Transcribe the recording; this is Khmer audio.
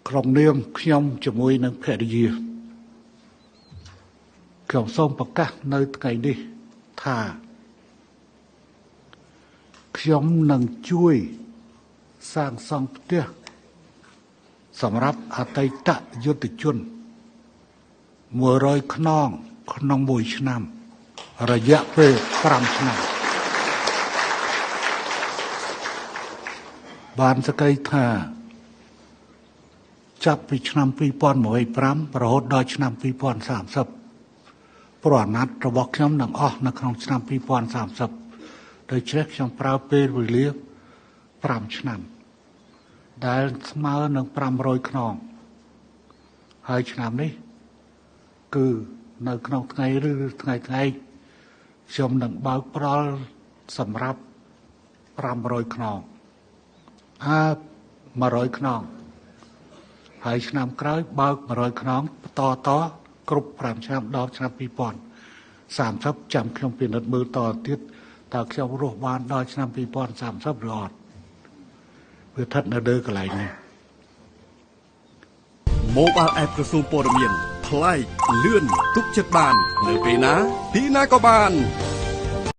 ក្នុងនាមខ្ញុំជាមួយនឹងភរិយាខ្ញុំសូមប្រកាសនៅថ្ងៃនេះថាខ្ញុំនឹងជួយសាងសង់ផ្ទះសម្រាប់អតីតយុទ្ធជន100ខ្នងក្នុងមួយឆ្នាំរយៈពេល5ឆ្នាំបានសក្តីថាចាប់ពីឆ្នាំ2025រហូតដល់ឆ្នាំ2030ព្រោះអាណត្តិរបស់ខ្ញុំនឹងអស់នៅក្នុងឆ្នាំ2030ដូច្នេះខ្ញុំប្រើពេលវេលា5ឆ្នាំដែលស្មើនឹង500ខ្នងហើយឆ្នាំនេះគឺនៅក្នុងថ្ងៃឬថ្ងៃថ្ងៃខ្ញុំនឹងបើកផ្ដល់សម្រាប់500ខ្នងអើ100ខ្នងហើយឆ្នាំក្រោយបើក100ខ្នងបន្តតគ្រប់5ឆ្នាំដល់ឆ្នាំ2030ចាំខ្ញុំពិនិត្យមើលតទៀតតើខ្ញុំរស់បានដល់ឆ្នាំ2030ឬអត់វាស្ថិតនៅលើកន្លែងនេះ Mobile App ក្រសួងព័ត៌មានប្លែកលឿនទុកចិត្តបាននៅពេលណាទីណាក៏បាន។